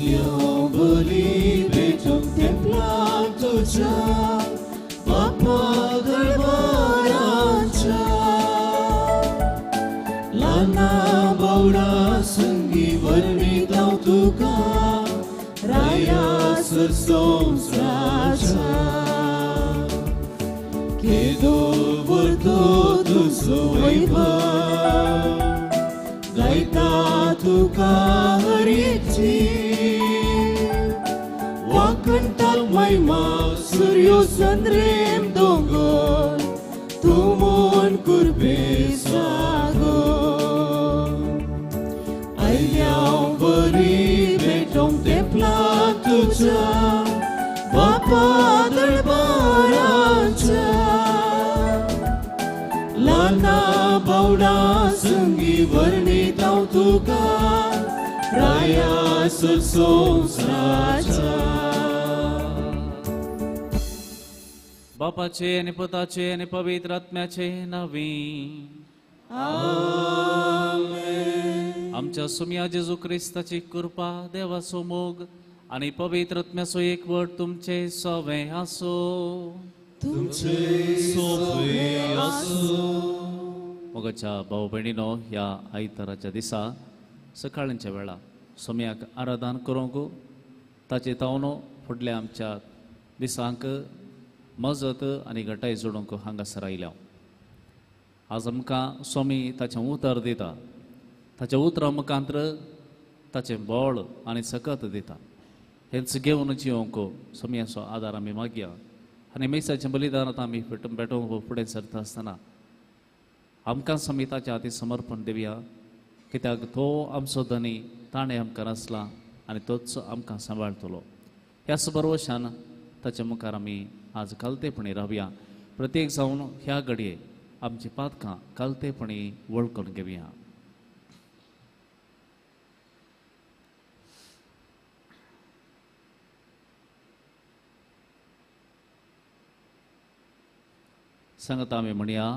आयल्या बली भेटूंक तेंपलाक तुज्या बापा दरबाराच्या ल्हाना बावडा संगी वर्णीत हांव तुका राया सर संवसाराच्या केदो व्हडलो तुजो वैभव गायता तुका हरेकची वाकणटाक महिमा सुर्यो चंद्रेम दोंगर तूं म्हूण कुर्बे सागर आयल्या बरी भेटोंक तेंपलाक तुज्या बापा दरबाराच्या ल्हाना बावडा संगी वर्णीत हांव तुका राया सर संवसाराच्या. बापाचे आनी पुताचे आनी पवित्र आत्म्याचे नांवी आमेन. आमच्या सुमया जेजू क्रिस्ताची कृपा, देवाचो मोग आनी पवित्र आत्म्याचो एकवट तुमचे सवें आसूं. तुमचे सोंपें आसूं. मोगाच्या भाव भयणीनो, ह्या आयताराच्या दिसा सकाळच्या वेळा सोम्याक आराधन करूंक ताचे तावनो फुडल्या आमच्या दिसांक मजत आनी घटाय जोडूंक हांगासर आयल्या. आज आमकां स्वामी ताचें उतर दिता, ताच्या उतरा मुखांत्र ताचें बळ आनी सकत दिता. हेंच घेवन जिवंक स्वामयाचो आदार आमी मागया आनी मेसाचें बलिदानांत आमी पेटोवंक फुडें सरता आसतना आमकां स्वामी ताच्या हाती समर्पण दिवया, कित्याक तो आमचो धनी, ताणें आमकां रचला आनी तोच आमकां सांबाळटलो. ह्याच बरोवशान ताच्या मुखार आमी आज कालतेपणी रावया. प्रत्येक जावन ह्या घडये आमची पातकां कालतेपणी वळखून घेवया. सांगता आमी म्हणया,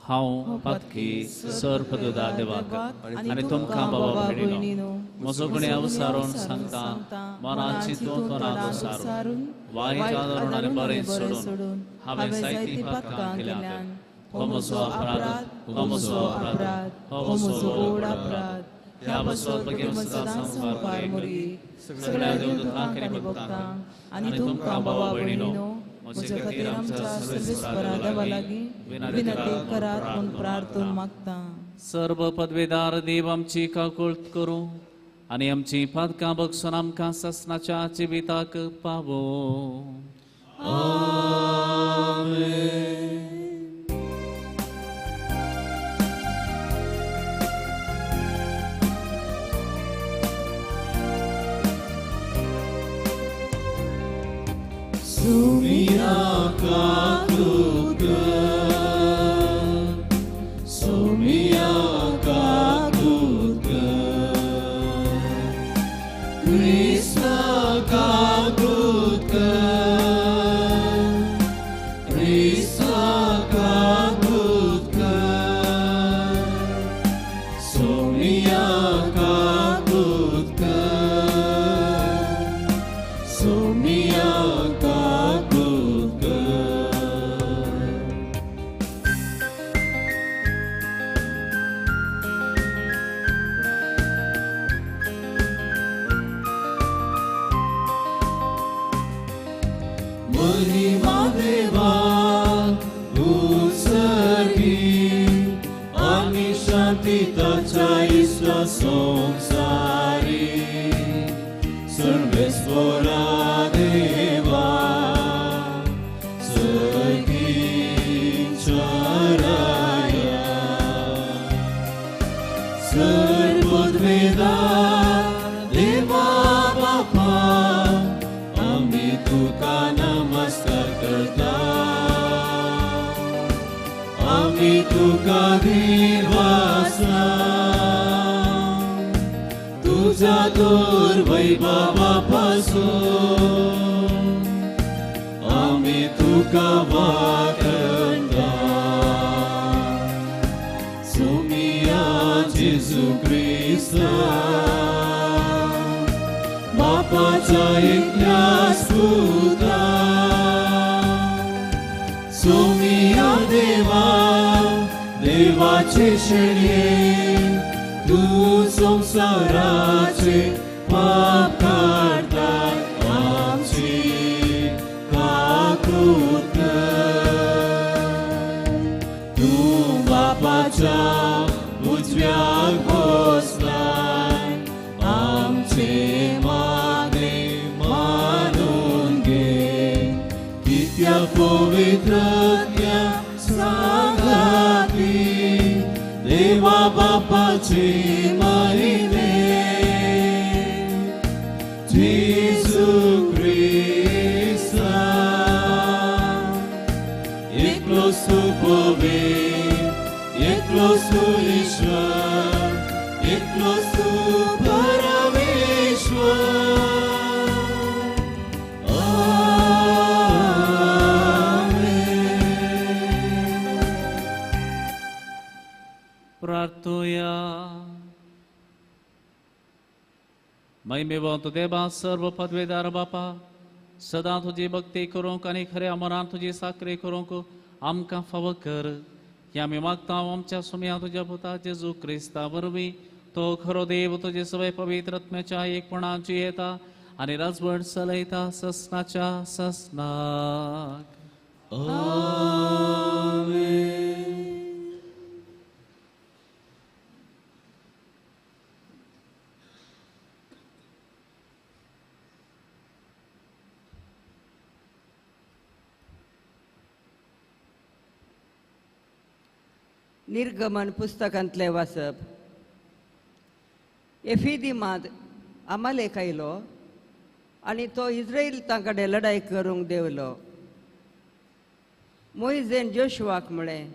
हांव पातकी सर पदुदा देवाक आनी तुमकां बाबा भयणीनो म्हजो गुन्यांव सारून सांगता, मनाची तोंड सारून वायट आदरून आनी बरें सोडून हांवें जायतीं पातकां केल्यांत. हो म्हजो अपराध, हो म्हजो अपराध, हो म्हजो व्हड अपराध. ह्या पासत भगीन सदां संवसार मोरी सगळ्या देवदूतांक आनी भक्तांक आनी तुमकां बाबा भयणीनो म्हजे खातीर आमच्या सर्वेस्परा देवा लागीं विनंती करात म्हूण प्रार्थना मागता. सर्व पदवेदार देव आमची काकुळट करूं आनी आमची पातकां बगसून आमकां सासणाच्या जिविताक पावो. आमेन. Sumia kakutka, Sumia kakutka, Krishna kakutka, Krishna kakutka, Sumia kakutka, Sumia kakutka. महिमा देवा उसर्गी आनी शांती ताच्या इश्टा संवसारी सर्वेस्परा देवा सर्गीच्या राया सर्वोद्वेदा देवा बापा आमी तुका नमस्कार करता, आमी तुका दिवासा तुझा दोर वैभवा पासून आमी तुका वाकणता. सुमिया जेजू क्रिस्ता बापा बापाच्या एकल्याच पुता सोमिया देवा देवाचे शेणये तूं संवसाराचे पाप काडटा आमची काकूत कर. तूं बापाच्या उजव्याक बसलाय आमचे मागणे मानून घे कित्या पवित्रत्या सांगाती देवा बापाची महिमे जेजू क्रिस्ता एकलोच तूं पवित्र एकलोच तूं ईश्वर एकलोच तूं परमेश्वर. आमेन. प्रार्थुया. महिमेवंत देवा सर्व पदवेदार बापा सदां तुजी भक्ती करूंक आनी खऱ्या मनान तुजी साकरी करूंक आमकां फावो कर. ह्या आमी मागता आमच्या सुम्या तुज्या पुता जेजू क्रिस्ता वरवीं तो खरो देव तुजे सवय पवित्र आत्म्याच्या एकपणान जियेता आनी राजवट चलयता ससनाच्या ससनाक. आमेन. निर्गमन पुस्तकांतलें वाचप. एफिदिमांत अमालेक आयलो आनी तो इस्रायलां कडेन लढाय करूंक देंवलो. मोयजेन जोशुआक म्हळें,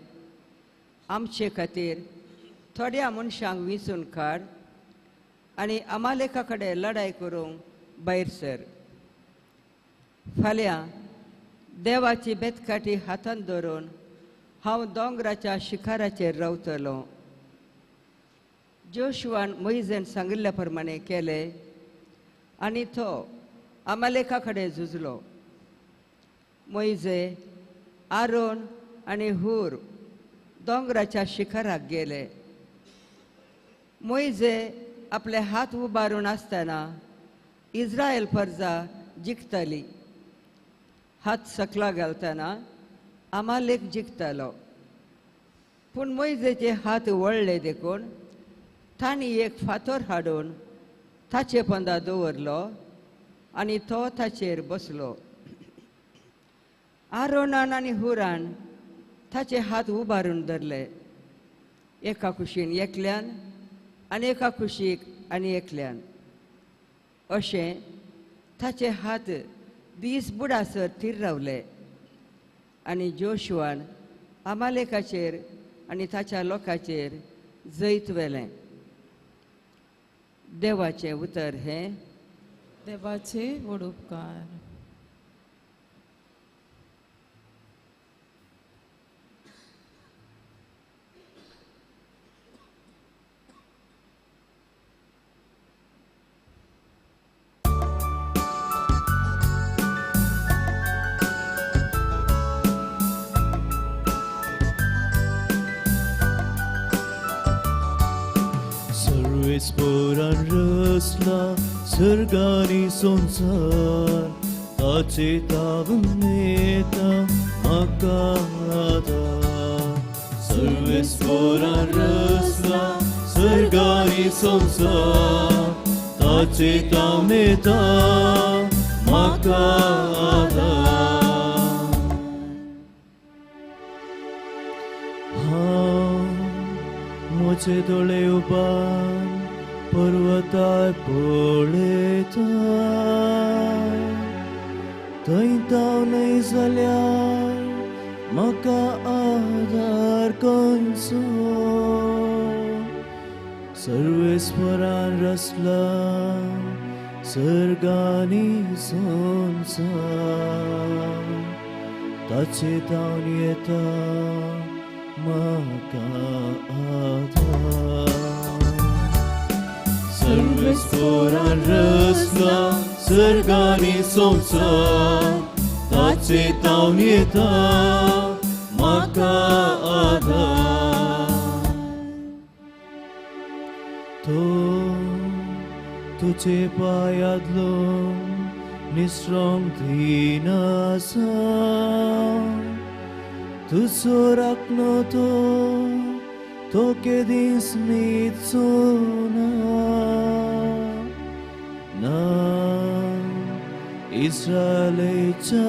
आमचे खातीर थोड्या मनशांक विंचून काड आनी अमालेका कडेन लढाय करूंक भायर सर. फाल्यां देवाची बेतकाठी हातांत धरून हांव दोंगराच्या शिखराचेर रावतलो. जोशुआन मोयजेन सांगिल्ल्या प्रमाणे केलें आनी तो अमालेका कडेन झुजलो. मोयजे, आरोन आनी हूर दोंगराच्या शिखराक गेले. मोयजे आपले हात उबारून आसतना इस्रायल प्रजा जिखताली. हात सकला घालतना अमालेक जिखतालो. पूण मोयजेचे हात वळ्ळे देखून तांणी एक फातर हाडून ताचे पंदा दवरलो आनी तो ताचेर बसलो. आरोनान आनी हुरान ताचे हात उबारून धरले, एका कुशीन एकल्यान आनी एका कुशीक आनी एकल्यान. अशें ताचे हात दीस बुडासर थीर रावले आनी जोशुआन अमालेकाचेर आनी ताच्या लोकांचेर जैत व्हेलें. देवाचें उतर हें. देवाचे व्हड उपकार. सर्वेस्परान रचला सर्गानी संसार ताचे तावन येता म्हाका आदार. सर्वेस्परान रचला सर्गानी संसार ताचे तावन येता म्हाका आदार. हांव म्हजे दोळे उबार पर्वतार पळयता थंय ताव न्हय जाल्यार म्हाका आदार खंयचो. सर्वेस्परान रचला सर्गानी संसार ताचे तावन येता म्हाका आदार. सर्वेस्परान रचला सर्गानी संवसार ताचे तावन येता म्हाका आदार. तो तुजे पांयांतलो निश्रम दीन आसा तुजो राखणो तो तो केदींच न्हिदचो ना ना इस्रायलाच्या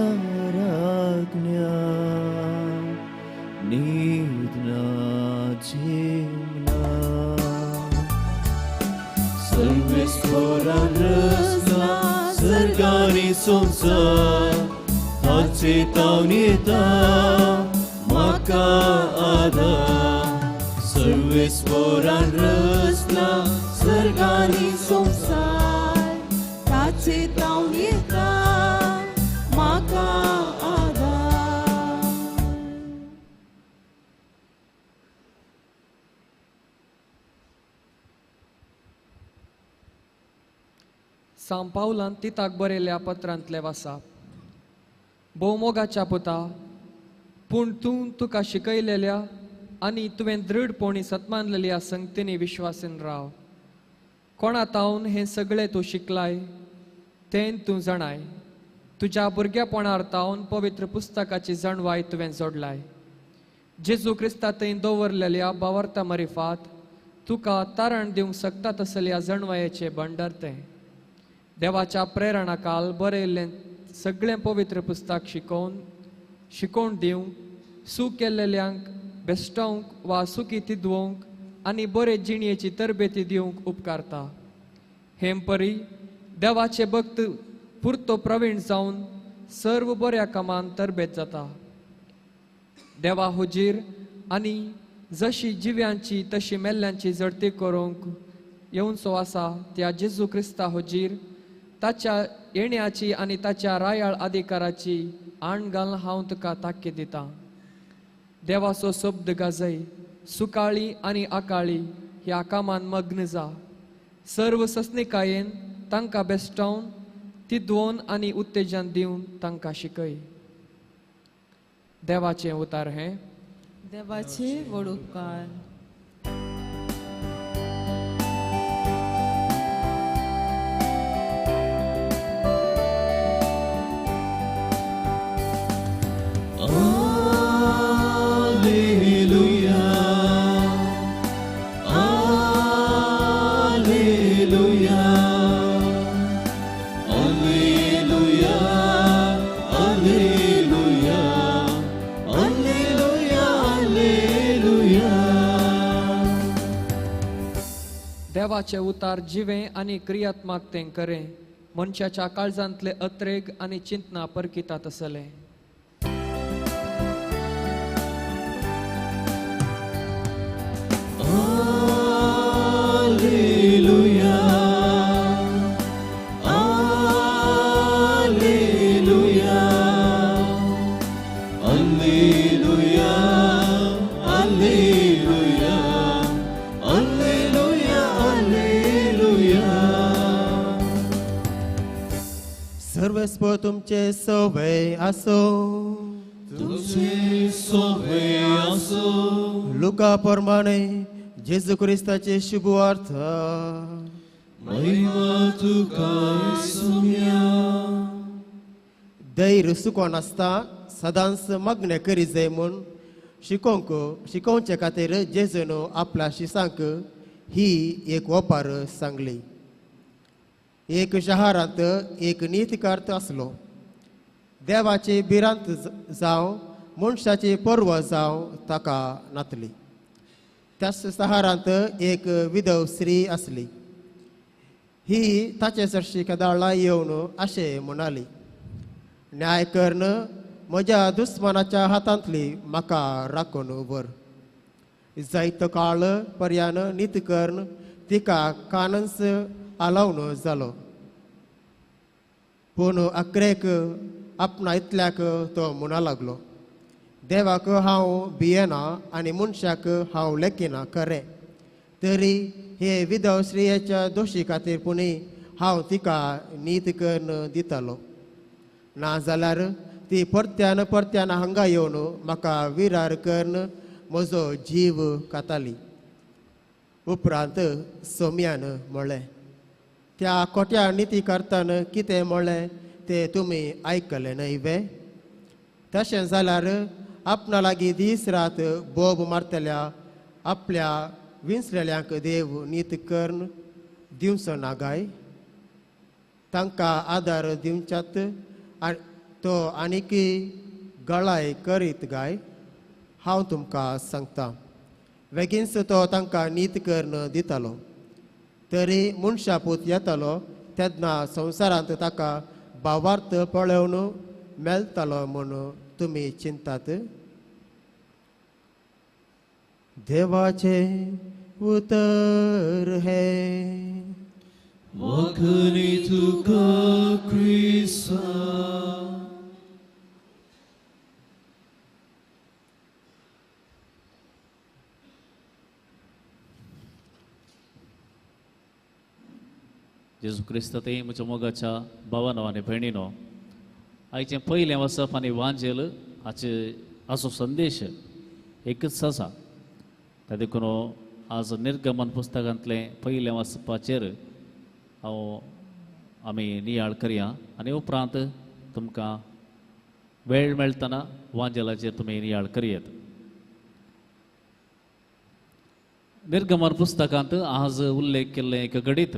राज्ञा न्हिदना झेमना. सर्वेस्परान रचला सर्गानी संवसार ताचे तावन येता म्हाका आदार. सर्वेस्परान रचला सर्गानी संवसार ताचे तावन येता म्हाका आदार. सांव पावलान तिताक बरयल्ल्या पत्रांतले वासाप. भोवमोगाच्या पुता, पूण तूं तुका शिकयलेल्या आनी तुवें दृढपणी सत्मानलेल्या संगतींनी विश्वासीन राव. कोणा तावन हें सगळें तूं शिकलाय तें तूं जाणाय. तुज्या भुरगेपणार तावन पवित्र पुस्तकाची जाणवाय तुवें जोडलाय. जेजू क्रिस्ता थंय दवरलेल्या बावर्ता मरिफात तुका तारण दिवंक शकता तसल्या जाणवायेचें भंडार तें. देवाच्या प्रेरणा काल बरयल्लें सगळें पवित्र पुस्तक शिकोवन दिवंक, सूख केल्ल्यांक बेश्टोवंक वा सुखी तिदवंक आनी बरे जिणयेची तरबेती दिवंक उपकारता. हें परी देवाचे भक्त पुरतो प्रवीण जावन सर्व बऱ्या कामान तरबेत जाता. देवा हुजीर आनी जशी जिव्यांची तशी मेल्ल्यांची जडती करूंक येवचो आसा त्या जेजू क्रिस्ता हुजीर ताच्या येण्याची आनी ताच्या रायाळ अधिकाराची आण घालून हांव तुका ताकीद दितां. देवाचो शब्द गाजय, सुकाळी आनी आकाळी ह्या कामान मग्न जा. सर्व सस्निकायेन तांकां बेश्टावन तिदवोन आनी उत्तेजन दिवन तांकां शिकय. देवाचें उतार हें. देवाचे व्हड उपकार. Alleluia, Alleluia, Alleluia, Alleluia, Alleluia, Alleluia. देवाचे उतार जिवें आनी क्रियात्मक तें करें मनशाच्या काळजांतले अत्रेग आनी चिंतना परकितात आसलें. Alleluia, Alleluia, Alleluia, Alleluia, Alleluia, Alleluia. सर्वेस्पर तुमचे सवय आसो. तुमचे सवय आसो. लुका प्रमाणे जेजू क्रिस्ताचे शुभ अर्थ. महिमा तुका सोम्या. धैर्य सुकोन आसता सदांच मागणें करी जाय म्हूण शिकोवंक शिकोवचे खातीर जेजून आपल्या शिसांक ही एक ओपार सांगली. एक शहरांत एक नीतिकार्त आसलो. देवाची भिरांत जावं मनशाची पर्व जावं ताका नातली. त्याच सहारांत एक विधव स्त्री आसली. ही ताचे सरशी केदाळा येवन अशें म्हणाली, न्याय कर्ण म्हज्या दुस्मानाच्या हातांतली म्हाका राखून व्हर. जायतो काळ पर्यान नीत कर्ण तिका कानस आलावन जालो. पूण अकरेक आपणा इतल्याक तो म्हणा लागलो, देवाक हांव भियेना आनी मनशाक हांव लेखिना खरें, तरी हे विधव स्त्रियेच्या दोशी खातीर पुणी हांव तिका नीत करून दितालो. ना जाल्यार ती परत्यान परत्यान हांगा येवन म्हाका विरार करून म्हजो जीव खाताली. उपरांत सोम्यान म्हळें, त्या खोट्या निती करतान कितें म्हळें तें तुमी आयकलें न्हय वे? तशें जाल्यार आपणा लागीं दीस रात बोब मारतल्या आपल्या विंचलेल्यांक देव नीत करून दिवचो ना गाय? तांकां आदार दिवच्यात तो आनीकय गळाय करीत गाय? हांव तुमकां सांगता, बेगीनच तो तांकां नीत करून दितालो. तरी मनशा पूत येतालो तेन्ना संवसारांत ताका भावार्थ पळोवन मेळटालो म्हूण तुमी चिंतात? देवाचें उतर हें. वखणी तुका क्रिस्ता. जेजू क्रिस्त ते म्हज्या मोगाच्या भावानो आनी भयणीनो, आयचें पयलें वचप आनी वांजेल हाचे हाचो संदेश एकच आसा. त्या देखून आज निर्गमन पुस्तकांतलें पयलें वाचपाचेर हांव आमी नियाळ करया आनी उपरांत तुमकां वेळ मेळटना वांजेलाचेर तुमी नियाळ करयेत. निर्गमन पुस्तकांत आज उल्लेख केल्लें एक घडीत.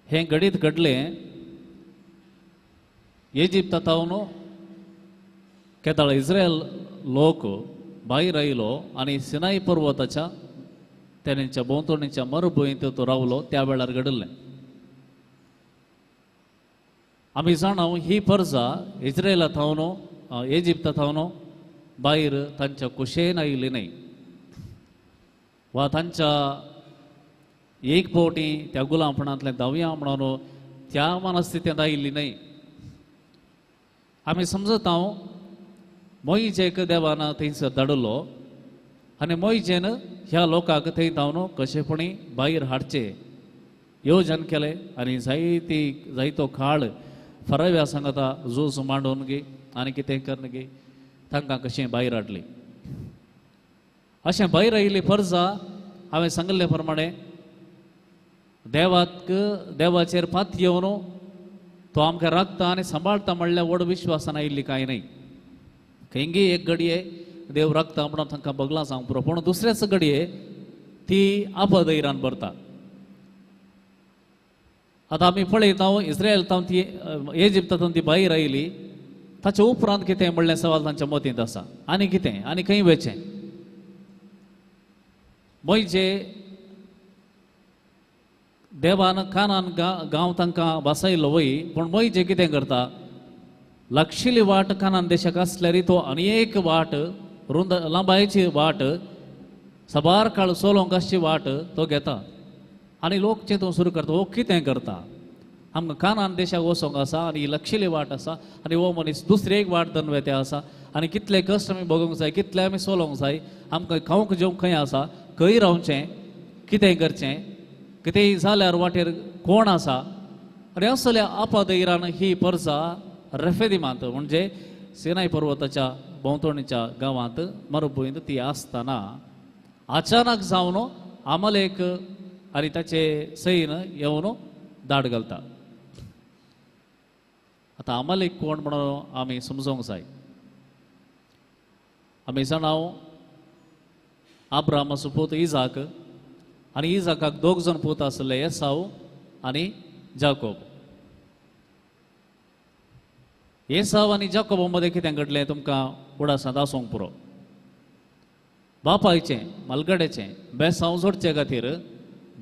हें घडीत घडलें इजिप्तांतल्यान केदाळ इस्रायल लोक भायर आयलो आनी सिनाई पर्वताच्या तेणेच्या भोंवतणीच्या मरुभुंयेंत तो रावलो त्या वेळार घडिल्लें. आमी जाणा ही परजा इस्रायला थावन इजिप्ता थावन भायर तांच्या कुशेन आयिल्ली न्हय वा तांच्या एक फावटी त्या गुलामपणांतलें धांवया म्हणून त्या मनस्थितींत आयिल्ली न्हय. आमी समजता मोहिजेक देवान थंयसर धाडिल्लो आनी मोहिजेन ह्या लोकांक थंय धांवन कशेपणी भायर हाडचें योजन केलें आनी जायती जायतो काळ फराव्या सांगता झूज मांडून गे आनी कितें करून गे तांकां कशें भायर हाडली. अशें भायर आयिल्ली परजा हांवें सांगिल्ले प्रमाणे देवाक देवाचेर पात येवन तो आमकां राखता आनी सांबाळटा म्हणल्यार व्हड विश्वासान आयिल्ली कांय न्हय. खंयगी एक घडये देव राखता म्हणून तांकां बगलां सांग पुरो, पूण दुसऱ्याच घडये ती आपदैरान भरता. आतां आमी पळयता इस्रायल तावन ती इजिप्तांतून ती भायर आयली ताचे उपरांत कितें म्हणलें सवाल तांच्या मतींत आसा आनी कितें आनी खंय वचें. मोयजे देवान कानान गांव तांकां वासायलो वय, पूण मोयजे कितें करता लागशिल्ली वाट कानान देशाक आसल्यार तो आनी एक वाट रुंद लांबायची वाट साबार काळ चलोवंक आसची वाट तो घेता आनी लोक चिंतूंक सुरू करता हो कितें करता. आमकां कानान देशाक वचोंक आसा आनी ही लागशिल्ली वाट आसा आनी हो मनीस दुसरी एक वाट धरून वेते आसा आनी कितले कश्ट आमी भोगूंक जाय, कितले आमी चलोवंक जाय, आमकां खावंक जेवंक खंय आसा, खंय रावचें, कितें करचें, कितेंय जाल्यार वाटेर कोण आसा. आनी असल्या आपदैरान ही परजा रेफेदिमांत म्हणजे सिनाय पर्वताच्या भोंवतणीच्या गांवांत मरुभुंयेंत ती आसतना अचानक जावन आमलेक आनी ताचे सैन येवन दाड घालता. आतां आमलेक कोण म्हणून आमी समजोंक जाय. आमी जाणा आब्रामाचो पूत इजाक आनी इजाकाक दोग जाण पूत आसले, एसाव आनी जाकोब. एसाव आनी जाकोबा मदें कितें घडलें तुमकां उडासांत आसूंक पुरो. बापायचें मालगड्याचें बेसांव जोडचे खातीर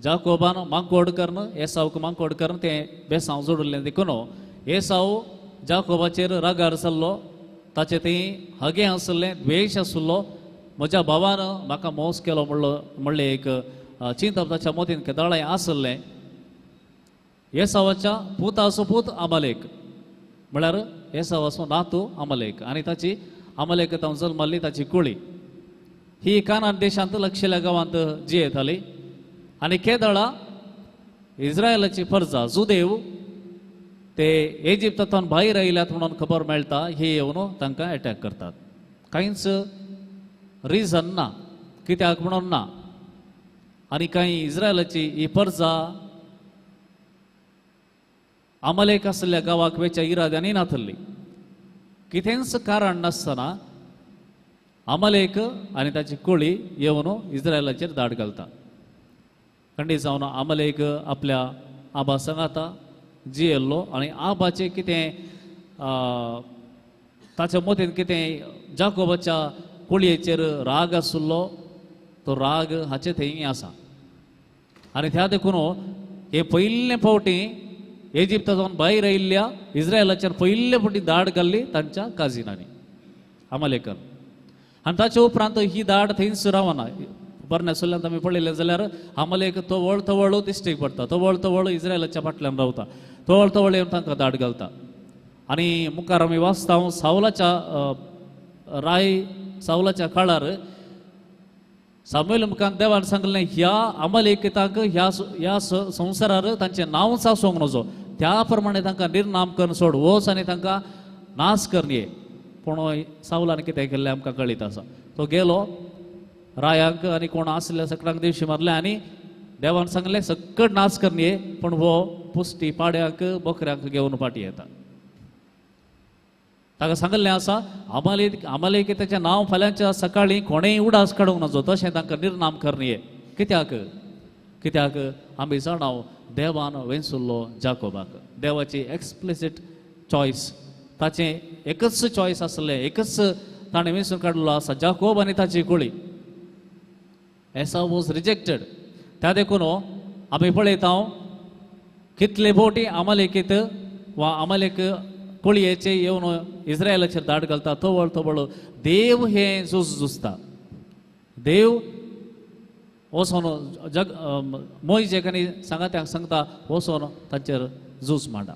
जाकोबान मांकोड करून एसावक मांकोड करून तें बेसांव जोडिल्लें देखून एसाव जाकोबाचेर रागार जाल्लो, ताचें थंय हगें आसलें, द्वेश आसलो. म्हज्या भावान म्हाका मोस केलो म्हणलो म्हणलें एक चिंतप ताच्या मतीन केदाळाय आसलें. एसावाच्या पुताचो पूत आमलेक म्हळ्यार एसावाचो नातू आमलेक आनी ताची आमलेक तावन जल्मल्ली ताची कुळी ही कानान देशांत लक्षेल्या गांवांत जियेताली. आनी केदळा इस्रायलाची परजा जुदेव ते इजिप्तांतल्यान भायर आयल्यात म्हणून खबर मेळटा, हे येवन तांकां एटॅक करतात. कांयच रिजन ना, कित्याक म्हणून ना. आनी कांय इस्रायलाची ही परजा अमलेक आसल्या गांवाक वेच्या इराद्यांनी नाथल्ली. कितेंच कारण नासतना अमलेक आनी ताची कोळी येवन इस्रायलाचेर धाड घालता. खंडीत जावन अमलेक आपल्या आबा सांगाता जियेल्लो आनी आबाचें कितें ताच्या मतीन कितें जाकोबाच्या कोळयेचेर राग आशिल्लो, तो राग हाचे थंय आसा. आनी त्या देखून हे पयले फावटी इजिप्ता जावन भायर आयिल्ल्या इस्रायलाचेर पयले फावटी धाड घाल्ली तांच्या काजिनांनी अमलेकान. आनी ताचे उपरांत ही धाड थंयच रावना. बरण्या सुल्ल्यांत आमी पळयलें जाल्यार अमलेक तवळ तवळ दिश्टीक पडटा, तवळ तवळ इस्रायलाच्या फाटल्यान रावता, तवळ तवळ येवन तांकां धाड घालता. आनी मुखार आमी वाचता सावलाच्या राय सावलाच्या काळार सामुएल मुखार देवान सांगलें ह्या अमलेकितांक ह्या ह्या संवसारार तांचें नांवच आसूंक नजो, त्या प्रमाणे तांकां निर्नाम करून सोड, वच आनी तांकां नाश करून ये. पूण सावलान कितें केल्लें आमकां कळीत आसा. तो गेलो रायांक आनी कोण आसल्या सगळ्यांक दिवशी मारलें आनी देवान सांगलें सकट नाश करून ये, पूण हो पुश्टी पाड्यांक बोकऱ्यांक घेवन फाटी येता. ताका सांगिल्लें आसा अमलेक ताचें नांव फाल्यांच्या सकाळीं कोणेय उडास काडूंक नजो, तशें तांकां निर्नाम करून ये. कित्याक कित्याक आमी जाणाव देवान वेंचुल्लो जाकोबाक. देवाची एक्सप्लिसीट चॉयस, ताचें एकच चॉयस आसलें, एकच ताणें वेंचून काडलो आसा जाकोब आनी ताची कुळी. एसाव वॉज रिजेक्टेड. त्या देखून आमी पळयता कितले बोटी अमलेकीत वा अमलेक कोळयेचे येवन इस्रायलाचेर धाड घालता. तवळ तवळ देव हें झूज झुजता. देव वचोन जग मोयजेक आनी सांगात्यांक सांगता वचोन तांचेर झूज मांडा.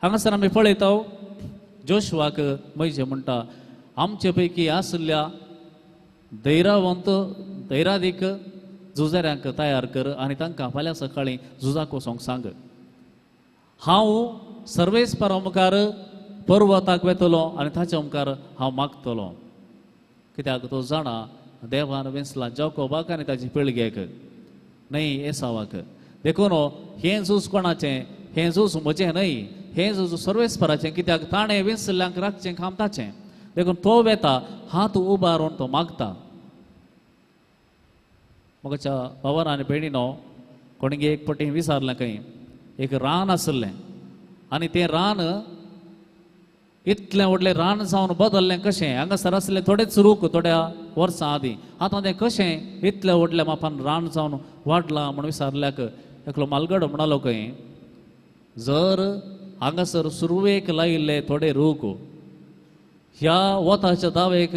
हांगासर आमी पळयता जोशुआक मोयजे म्हणटा आमचे पैकी आशिल्ल्या धैरावंत धैरादीक झुजाऱ्यांक तयार कर आनी तांकां फाल्यां सकाळीं झुजाक वचोंक सांग. हांव सर्वेस्परा मुखार पर्वताक वेतलो आनी ताच्या मुखार हांव मागतलो. कित्याक तो जाणा देवान वेंचला जाकोबाक आनी ताची पिळगेक, न्हय एसावाक. देखून हें झूज कोणाचें? हें झूज म्हजें न्हय, हें झूज सर्वेस्पराचें. कित्याक ताणें वेंचल्ल्यांक राखचें काम ताचें. देखून तो वेता हात उबारून तो मागता. म्हज्या भावान आनी भयणीनो कोणगे एक पटी विचारलें खंय एक रान आशिल्लें आनी तें रान इतलें व्हडलें रान जावन बदल्लें कशें? हांगासर आसलें थोडेच रूख थोड्या वर्सां आदीं, आतां तें कशें इतलें व्हडलें मापान रान जावन वाडलां म्हूण विचारल्याक एकलो मालगडो म्हणालो खंय जर हांगासर सुरवेक लायिल्ले थोडे रूख ह्या वताच्या दावेक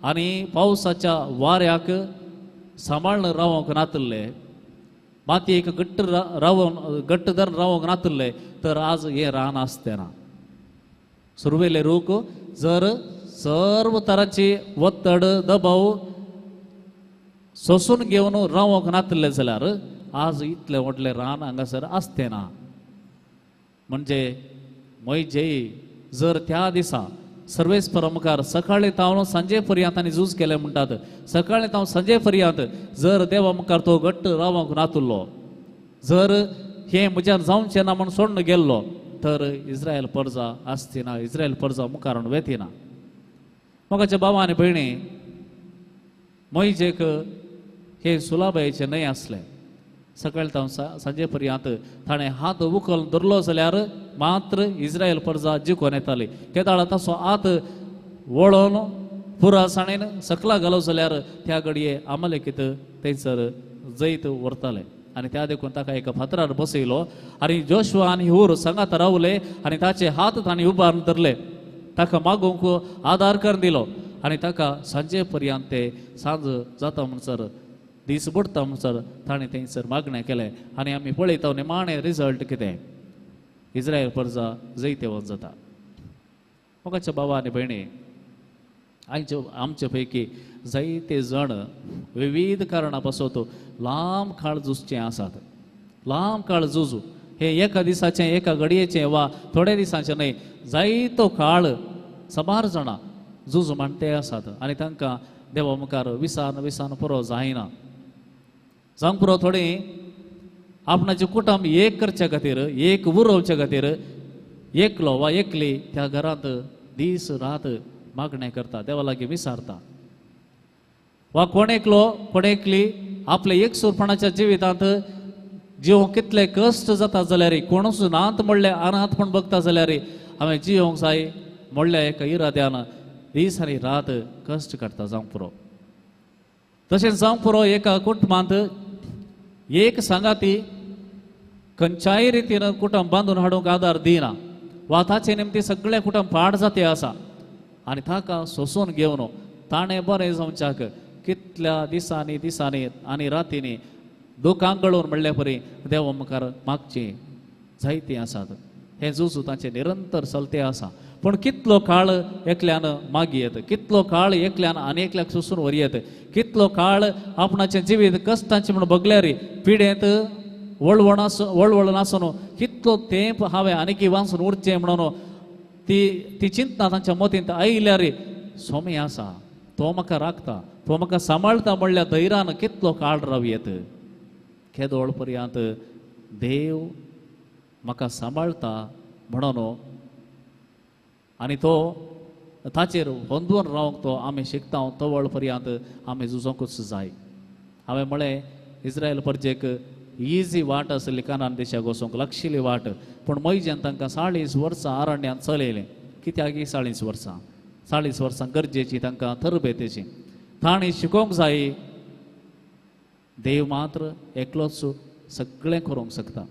आनी पावसाच्या वाऱ्याक सांबाळून रावंक नातिल्ले, मातयेक घट्ट रावोन घट्ट धरून रावंक नातिल्ले तर आज हें रान आसतें ना. सुरवेले रूख जर सर्व तरांची वत्तड दबाव सोसून घेवन रावंक नातिल्ले जाल्यार आज इतलें व्हडलें रान हांगासर आसतें ना. म्हणजे म्हजेय जर त्या दिसा सर्वेस्परा मुखार सकाळीं तावन सांजे पर्यंत आनी झूज केलें म्हणटात, सकाळीं तावन सांजे पर्यंत जर देवा मुखार तो घट्ट रावंक नातुल्लो, जर हें म्हज्यान जावचें ना म्हूण सोडून गेल्लो तर इस्रायल परजा आसती ना, इस्रायल परजा मुखार वेती ना. मोगाच्या बाबा आनी भयणी मोहिजेक हे सुलाबायेचें न्हय आसलें. सकाळीं तावन सांजे पर्यंत ताणें हात उखल धरलो जाल्यार मात्र इस्रायल परजा जिखून येताली. केदाळा ताचो हात वळोन पुरा साणेन सकला घालो जाल्यार त्या घडये अमलेकीत थंयसर जैत व्हरताले. आनी त्या देखून ताका एका फातरार बसयलो आनी जोशुआ आनी हूर सांगात रावले आनी ताचे हात तांणी उबारून धरले, ताका मागूंक आदार करून दिलो आनी ताका सांजे पर्यंत ते सांज जाता म्हणसर दीस बुडटा म्हणसर ताणें थंयसर मागणें केलें. आनी आमी पळयता निमाणें रिजल्ट कितें, इस्रायल परजा जैतेवंत जाता. मोगाच्या बाबा आनी भयणी आमचे पैकी जायते जण विविध कारणां पासत लांब काळ झुजचे आसात. लांब काळ झुजू हे एका दिसाचें, एका घडयेचें वा थोड्या दिसांचें न्हय, जायतो काळ साबार जाणां झुजू मांडते आसात आनी तांकां देवा मुखार विसान विसान पुरो जायना. जावंक पुरो थोडीं आपणाचें कुटुंब एक करच्या खातीर, एक उरोवच्या खातीर एकलो वा एकली त्या घरांत दीस रात मागणें करता, देवा लागीं विसारता. वा कोण एकलो कोण एकली आपल्या एकसूरपणाच्या जिवितांत जिवंक कितले कश्ट जाता जाल्यार, कोणूच नात म्हणल्यार अनाथपण बघता जाल्यार हांवें जिवंक जाय म्हणल्या एका इराद्यान दीस आनी रात कश्ट काडटा जावंक पुरो. तशेंच जावंक पुरो एका कुटुंबांत एक सांगाती खंयच्याय रितीन कुटुंब बांदून हाडूंक आदार दिना वा ताचे निमती सगळें कुटुंब पाड जाते आसा आनी ताका सोंसून घेवन ताणें बरें जावच्याक कितल्या दिसांनी दिसांनी आनी रातींनी दुकां गळोवन म्हणल्या परी देवा मुखार मागचीं जायतीं आसात. हें झुजू तांचें निरंतर चलतें आसा. पूण कितलो काळ एकल्यान मागयेत, कितलो काळ एकल्यान आनी एकल्याक सोसून व्हरयेत, कितलो काळ आपणाचें जिवीत कश्टांचें म्हूण बगल्यार पिडेंत वळवण वळवळ आसून कितलो तेंप हांवें आनीकी वाचून उरचें म्हणून ती ती चिंतना तांच्या मतींत आयल्यार सोमी आसा, तो म्हाका राखता, तो म्हाका सांबाळटा म्हणल्यार धैर्यान कितलो काळ रावयेत. केदोळ पर्यंत देव म्हाका सांबाळटा म्हणून आनी तो ताचेर होंदून रावंक तो आमी शिकता तवळ पर्यंत आमी झुजोंकूच जाय. हांवें म्हळें इस्रायल परजेक इजी वाट आसली कानान देशाक वचूंक, लागशिल्ली वाट, पूण मोयजेन तांकां 40 वर्सां आरण्यान चलयलें. कित्याक 40 वर्सां? 40 वर्सां गरजेची तांकां तरबेतेची, तांणी शिकोवंक जाय. देव मात्र एकलोच सगळें करूंक शकता.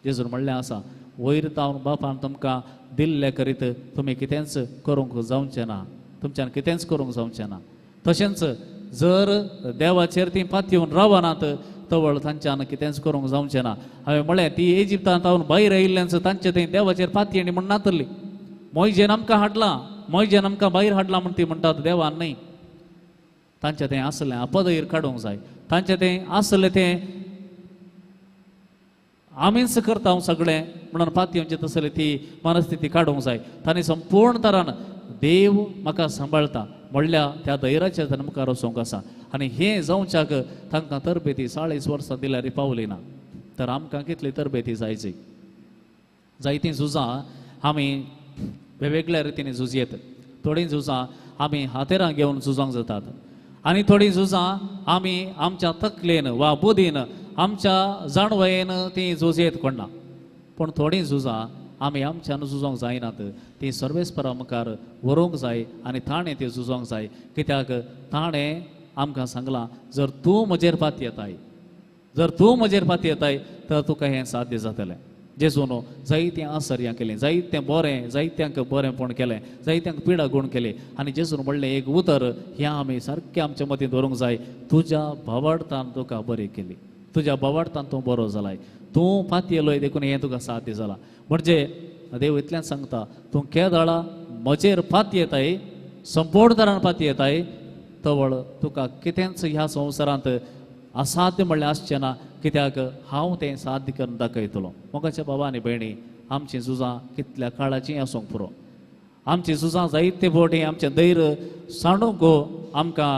जेजून म्हणलें आसा, वयर तावन बापान तुमकां दिल्लें करीत तुमी कितेंच करूंक जावचें ना, तुमच्यान कितेंच करूंक जावचें ना. तशेंच जर देवाचेर तीं पातयेवन रावनात तवळ तांच्यान कितेंच करूंक जावचें ना. हांवें म्हळें ती इजिप्तांत तावन भायर आयिल्ल्यान तांचे थंय देवाचेर पातयेणी म्हण नातली. मोयजेन आमकां हाडलां, मोयजेन आमकां भायर हाडलां म्हण ती म्हणटात, देवान न्हय. तांचें तें आसलें अपदयर काडूंक जाय, तांचें तें आसलें तें आमीच करता हांव सगळें म्हणून पातयेवचें तसलें ती मनस्थिती काडूंक जाय. तांणी संपूर्ण तरान देव म्हाका सांबाळटा म्हणल्या त्या धैर्याचेर ताणें मुखार वचूंक आसा. आनी हें जावच्याक तांकां तरबेती 40 वर्सां दिल्यार पावली ना, तर आमकां कितली तरबेती जायची. जायतीं झुजां आमी वेगवेगळ्या रितीन झुजयेत. थोडीं झुजां आमी हातेरां घेवन झुजोंक जातात आनी थोडीं झुजां आमी आमच्या तकलेन वा बुदीन आमच्या जाणवयेन तीं झुजयेत कोणा. पूण थोडीं झुजां आमी आमच्यान झुजोंक जायनात, तीं सर्वेस्परा मुखार व्हरूंक जाय आनी ताणें ती झुजोंक जाय. कित्याक ताणें आमकां सांगलां, जर तूं म्हजेर पातयेताय, जर तूं म्हजेर पातयेताय तर तुका हें साध्य जातलें. जेजून जायतीं आसर्यां केलीं, जायतें बरें, जायत्यांक बरेंपण केलें, जायत्यांक पिडा गूण केली. आनी जेजून म्हणलें एक उतर हें आमी सारकें आमच्या मतींत दवरूंक जाय, तुज्या भावार्थान तुका बरी केली, तुज्या भावार्थान तूं बरो जालाय, तूं पातयेलोय देखून हें तुका साध्य जालां. म्हणजे देव इतल्यान सांगता, तूं केदळा म्हजेर पातयेताय, संपूर्ण तरान पातयेताय, तवळ तुका कितेंच ह्या संवसारांत असाध्य म्हणल्यार आसचें ना, कित्याक हांव तें साध्य करून दाखयतलो. मोगाच्या बाबा आनी भयणी, आमचीं झुजां कितल्या काळाचीं आसूंक पुरो, आमचीं झुजां जायते फावटी आमचें धैर्य सांडूंक आमकां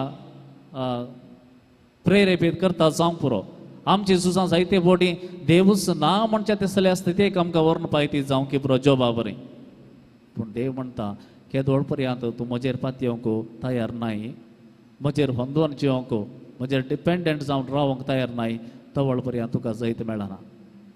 प्रेरेपीत करता जावंक पुरो. आमचीं झुजां जायते फावटी देवूच ना म्हणच्या तसले आसता ते आमकां व्हरून पायती जावंक पुरो जोबा बरी. पूण देव म्हणटा, केदोळ पर्यंत तूं म्हजेर पातयेवंक तयार नाय, म्हजेर होंदोवन जिवंक, म्हजेर डिपेंडंट जावन रावंक तयार नाय, तवळ पर्यंत तुका जैत मेळना.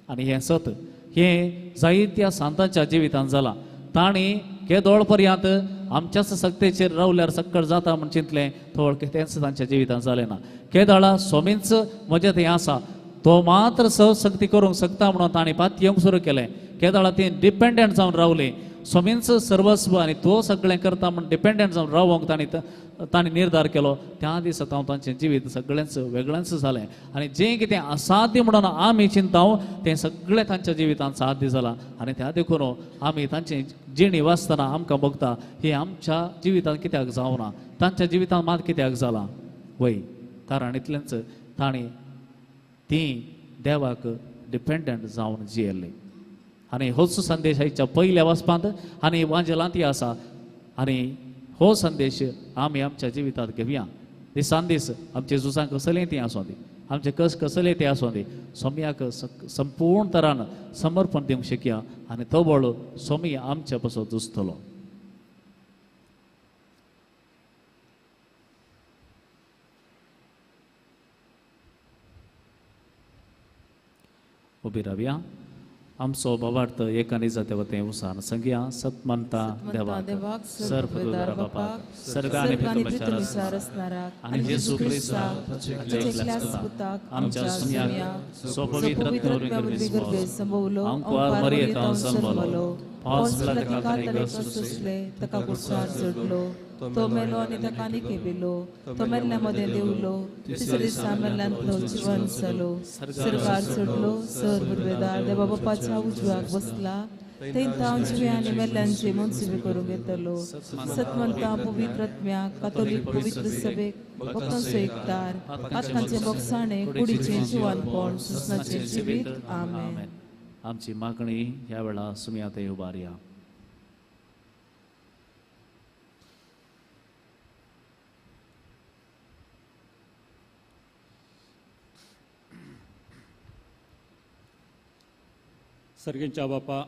आनी हें सत हें जायत्या सांतांच्या जिवितांत जालां. तांणी केदोळ पर्यंत आमच्याच सक्तेचेर रावल्यार सक्कड जाता म्हण चिंतलें, तवळ कितेंच तांच्या जिवितांत जालें ना. केदळा स्वामींच म्हजें थंय आसा, तो मात्र सहशक्ती करूंक शकता म्हणून तांणी पातयेवंक सुरू केलें. केदळा ती डिपेंडंट जावन रावलीं, स्वामींच सर्वस्व आनी तो सगळें करता म्हूण डिपेंडंट जावन रावंक तांणी तांणी निर्धार केलो त्या दिसा हांव तांचें जिवीत सगळेंच वेगळेंच जालें आनी जें कितें असाध्य म्हणून आमी चिंताव तें सगळें तांच्या जिवितांत साध्य जालां. आनी त्या देखून आमी तांचे जिणी वाचतना आमकां भोगता हें आमच्या जिवितांत कित्याक जावना, तांच्या जिवितांत मात कित्याक जालां वय, कारण इतलेंच तांणी तीं देवाक डिपेंडंट जावन जियेल्लीं. आनी होच संदेश आयच्या पयल्या वाचपांत आनी वांजेलांतय आसा आनी हो संदेश आमी आमच्या जिवितांत घेवया. दिसान दीस आमचे झुजां कसलें तीं आसूं दी, आमचे कस कसले ते आसूं दी, सोम्याक संपूर्ण तरान समर्पण दिवंक शकया आनी तो बळ सोमी आमच्या पासून झुजतलो. उबी रावया. आमचो बाबार्थ एका निजाते वतें उसान संग्या सतमनता देवाक सर्व बापाक सर्गानी आनी जेजू क्रिस्ताक आमच्या सुन्याक सो पवित्र संभवलो अंकुर मरियेतावन संभवलो ताका कुर्सार चडलो तो मेलो आनी ताका निकेबिलो तो मेल्ल्या मदें देवलो तिसरे दिसा मेल्ल्यांतलो जिवन जालो सरकार चडलो सर बुरवेदार देवा बापाच्या उजव्याक बसला थंय तांव जिव्या आनी मेल्ल्यांचे मनसुबे करूंक येतलो. सतमंता पवित्र आत्म्याक कातोलीक पवित्र सभेक भक्तांचो एकतार पातकांचे बोगसाणे कुडीचें जिवानपण सुसनाचें जिवीत. आमेन. आमची मागणी ह्या वेळा सुमया ते उबारया. सर्गींच्या बापा,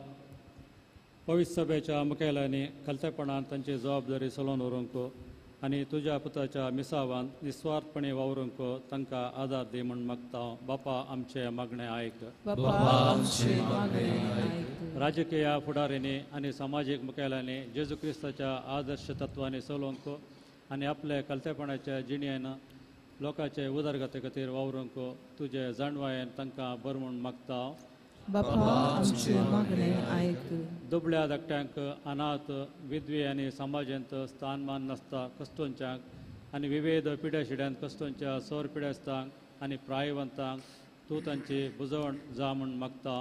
पवित्र सभेच्या मुखेल्यांनी खलतेपणान तांची जबाबदारी चलोवन व्हरूंक आनी तुज्या पुताच्या मिसावान निस्वार्थपणे वावरूंक तांकां आदार दी म्हूण मागता. बापा आमचे मागणें आयक. राजकीय फुडाऱ्यांनी आनी समाजीक मुखेल्यांनी जेजू क्रिस्ताच्या आदर्श तत्वांनी चलोवंक आनी आपले कलतेपणाच्या जिणेन लोकांचे उदरगती खातीर वावरूंक तुजे जाणवायेन तांकां बरें म्हूण मागता. बापा आमचे मागणें आयक. दुबळ्या धाकट्यांक, अनाथ, विधवी आनी समाजांत स्थानमान नासता कश्टोंच्यांक आनी विविध पिड्या शिड्यांत कश्टोंच्या सौर पिड्यास्तांक आनी प्रायवंतांक तूं तांची बुजवण जा म्हूण मागता.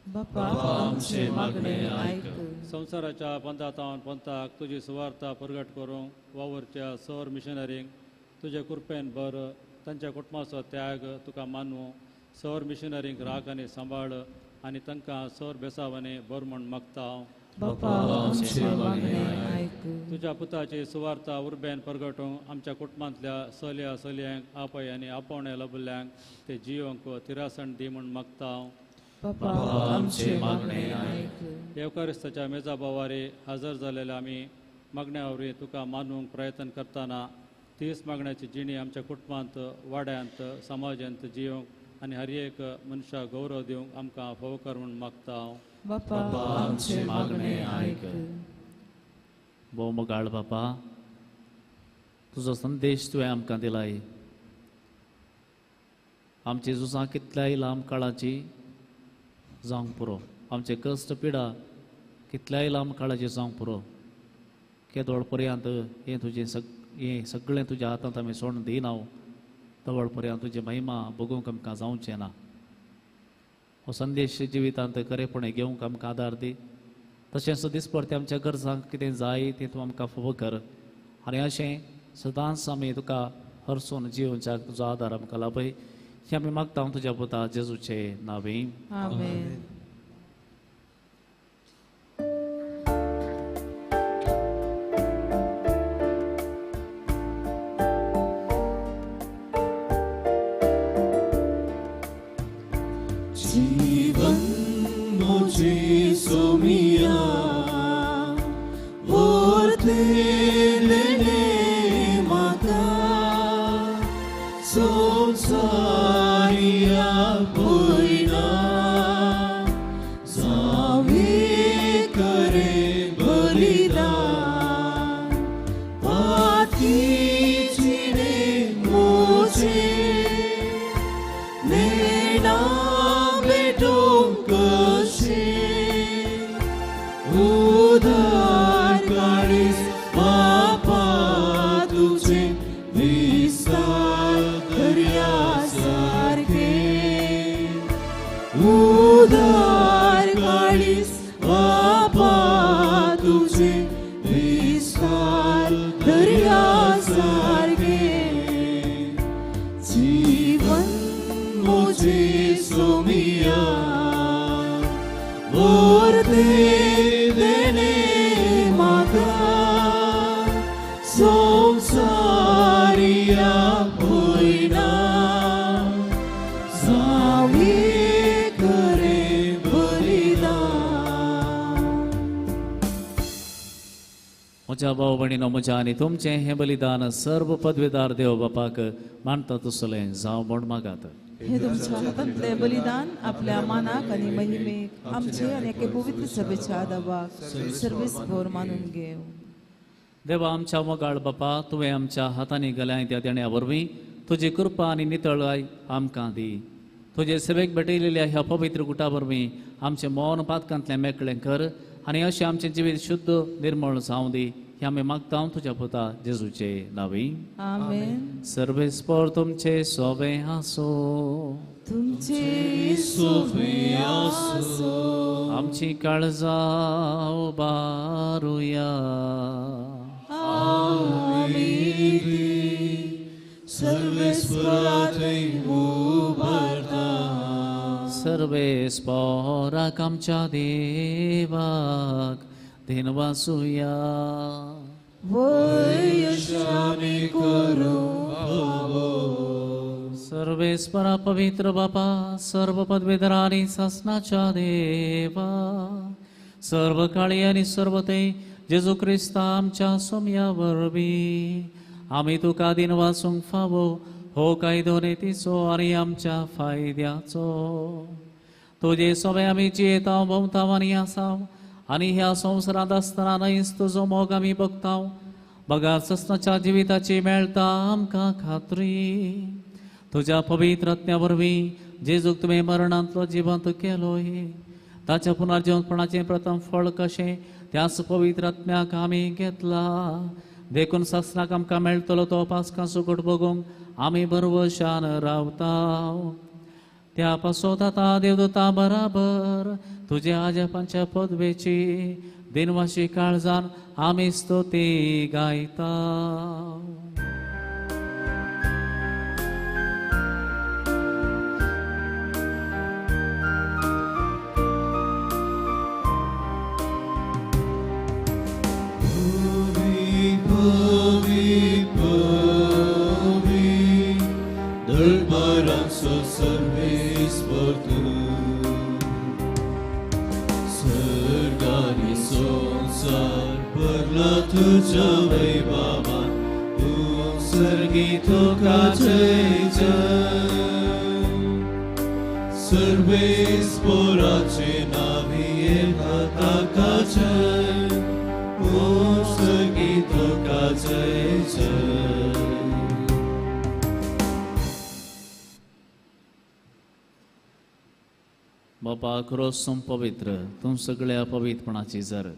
बापा आमचे मागणें आयक. संवसाराच्या पंथातावन पंथाक तुजी सुवार्ता प्रगट करूंक वावुरच्या सौर मिशनरींक तुजे कृपेन भर, तांच्या कुटुंबाचो त्याग तुका मानूं. सौर मिशनरींक राख आनी सांबाळ आनी तांकां सौर बेसावांनी बर म्हूण मागता. बापा आमचे मागणें आयक. तुज्या पुताची सुवार्ता उर्बेन परगटूंक आमच्या कुटुंबांतल्या चलया चलयांक आपय आनी आपोवणे लबल्ल्यांक ते जियोंक तिरासण दी म्हूण मागता. बापा आमचे मागणें आयक. येवकारिस्ताच्या मेजा बावारी हजर जालेल्या आमी मागण्या वरवीं तुका मानूंक प्रयत्न करतना तीच मागण्याची जिणी आमच्या कुटुंबांत, वाड्यांत, समाजांत जियोंक आनी हर एक मनशाक गौरव दिवंक आमकां फावो कर म्हूण मागता. बापा आमचे मागणें आयक. भोव मोगाळ बापा, तुजो संदेश तुवें आमकां दिलाय. आमची झुजां कितल्याय लांब काळाची जावंक पुरो, आमचे कश्ट पिडा कितल्याय लांब काळाची जावंक पुरो, केदोळ पर्यंत हें तुजें हें सगळें तुज्या हातांत आमी सोडून दिना तवळ पर्यंत तुजी महिमा भोगूंक आमकां जावचें ना. हो संदेश जिवितांत खरेपणे घेवंक आमकां आदार दी. तशेंच दिसपडते आमच्या गरजांक कितें जाय तें तूं आमकां फावो कर आनी अशें सदांच आमी तुका हरसून जिवनच्याक तुजो आदार आमकां लाभय हें आमी मागता तुज्या पुता जेजूचे नांवी. आमेन. जीवन मुझे सोमिया और तेरे माता संसारिया पोइना जावे करे बलिदान पाती चिने मुझे नेना कशे उदार काळीस बापा तुझे विस्तार दर्या सारखे जीवन मुझे सोमिया वरते देणे म्हाका संवसारिया होयना जावे करे बलिदान. म्हज्या भाव भयणीनो, म्हज्या आनी तुमचें हें बलिदान सर्व पदवेदार देव बापाक मानता तसलें जावं म्हूण मागात. हे तुमच्या हातांतले बलिदान आपल्या मानाक आनी महिमेक आमचे आनी एके पवित्र सभेच्या आदाबाक सर्वेस भर मानून घेव. देवा आमच्या मोगाळ बापा, तुवें आमच्या हातांनी गल्यांय त्या देण्या वरवीं तुजी कृपा आनी नितळाय आमकां दी. तुजे सेवेक भेटयलेल्या ह्या पवित्र गुटा वरवीं आमचें मौन पातकांतलें मेकळें कर आनी अशें आमचें जिवीत शुद्ध निर्मळ जावं दी. हें आमी मागता तुज्या पुता जेजूचे नांवी. आमेन. सर्वेस्पर तुमचे सोबे आसो. तुमचे सोबे आसो. आमची काळजां उबारुया. आमी सर्वेस्पराथंय उबारता. सर्वेस्पराक आमच्या देवाक धेनवासुया. वयशामी करूं फावो. सर्वेस्परा पवित्र बापा, सर्व पदवेधरा आनी सासनाच्या देवा, सर्व काळी आनी सर्व ते जेजू क्रिस्ता आमच्या सोम्या वरवीं आमी तुका दिनवासूंक फावो हो कायदो नेतीचो आनी आमच्या फायद्याचो. तुजे सोबे आमी जियेताव भोंवताव आनी आसाव आनी ह्या संवसारांत आसतना न्हयच तुजो मोग आमी बगताव. बगार ससनाच्या जिविताची मेळटा आमकां खात्री. तुज्या पवित्र आत्म्या वरवीं जेजूक तुवें मरणांतलो जिवंत केलोय, ताच्या पुनर्जिवंतपणाचें प्रथम फळ कशें त्याच पवित्र आत्म्याक आमी घेतला. देखून सासनाक आमकां मेळटलो तो पासकां सुकट बगूंक आमी भरवशान रावता. त्या पासत आतां देवदूता बराबर तुज्या आजपांच्या पदवेची दिनवाशी काळजान आमी स्तुती गायता. पवी पवी दळबारांचो सर्वेस्पर तूं, सर्गानी संवसार भरला तुज्या वैभवान, तूं सर्गी तुका जय जय. सर्वेस्पराचे नांवी येता ताका जय, सर्गी तुका जय जय. बापा खरोच पवित्र तूं सगळ्या पवित्रपणाची जर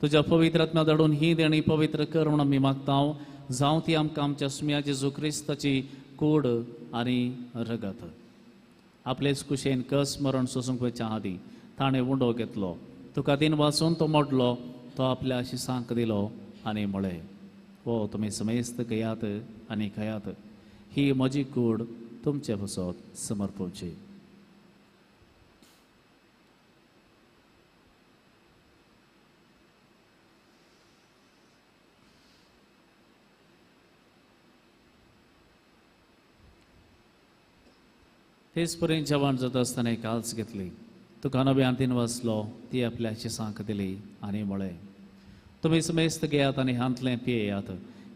तुज्या पवित्र आत्म्या धाडून ही देणी पवित्र कर म्हणून आमी मागता. जावं ती आमकां आमच्या सुम्या जेजू क्रिस्ताची कूड आनी रगत. आपलेच कुशेन कस मरण सोसूंक वयच्या आदीं ताणें उंडो घेतलो, तुका दिन वाचून तो मोडलो, तो आपल्या शिसांक दिलो आनी म्हळें, हो तुमी समेस्त घेयात आनी खायात, ही म्हजी कूड तुमचे पासत समर्पवची. तेच पर्यंत जेवण जाता आसतना एक आल्स घेतली, तुका नव्यान तीन वाचलो, ती आपल्या शिसांक दिली आनी म्हळें, तुमी समेस्त घेयात आनी हांतलें पियेयात,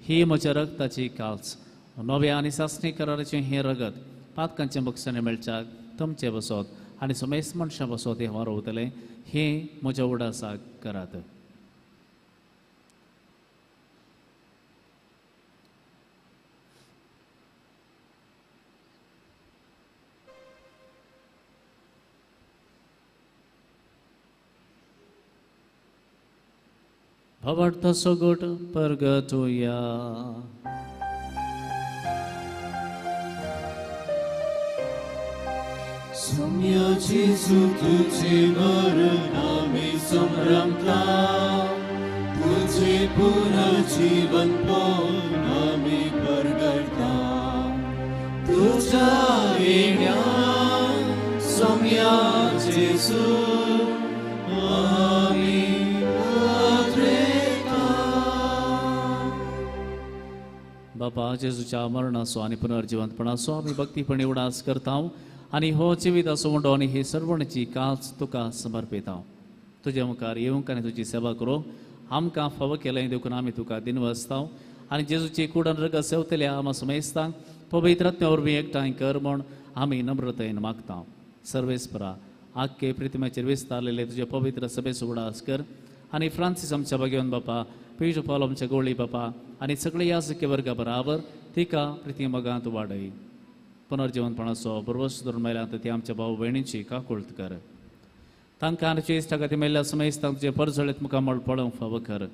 ही म्हज्या रगताची काल्स, नव्या आनी सासणी कराराचें हें रगत पातकांचें बक्षाणें मेळच्याक तुमचें बसत आनी समेस्त मनशां बसत हें वारोवतलें, हें म्हज्या उडासाक करात. भावार्थ सोगोट परगटुया. सोम्या जेजू तुझे मरण आमी संभ्रमता, तुझे पुनर्जीवन पोन आमी परगडता. तुझ्या येण्यान सोम्या जेजू आमी आद्रेता. बापा जेजूच्या मरणाचो आनी पुनर्जिवंतपणाचो आमी भक्तीपणी उडास करता आनी हो जिविताचो उंडो आनी ही सर्वणची काच तुका समर्पिता. तुज्या मुखार येवंक आनी तुजी सेवा करूंक आमकां फावो केलें देखून आमी तुका दिनवासता आनी जेजूची कुडन रगत सेवतल्या आमा समेस्तांक पवित्र आत्म्या वरवीं एकठांय कर म्हूण आमी नम्रतायेन मागता. सर्वेस्परा आख्खे प्रितिमेचेर विस्तारलेले तुजे पवित्र सभेचो उडास कर आनी फ्रांसीस आमच्या भाग्यवन बापा, पिजो पावलो आमच्या गोळी बापा आनी सगळे याजकी वर्गा बराबर तिका प्रिती मोगांत वाडय. पुनर्जिवनपणाचो बरवस धरून मेल्यात ती आमच्या भाव भयणींची काकुळत कर. तांकां आनी इश्टा खातीर मेल्ल्या समेस्तांक तुजें परजळीत मुखामळ पळोवंक फावो कर.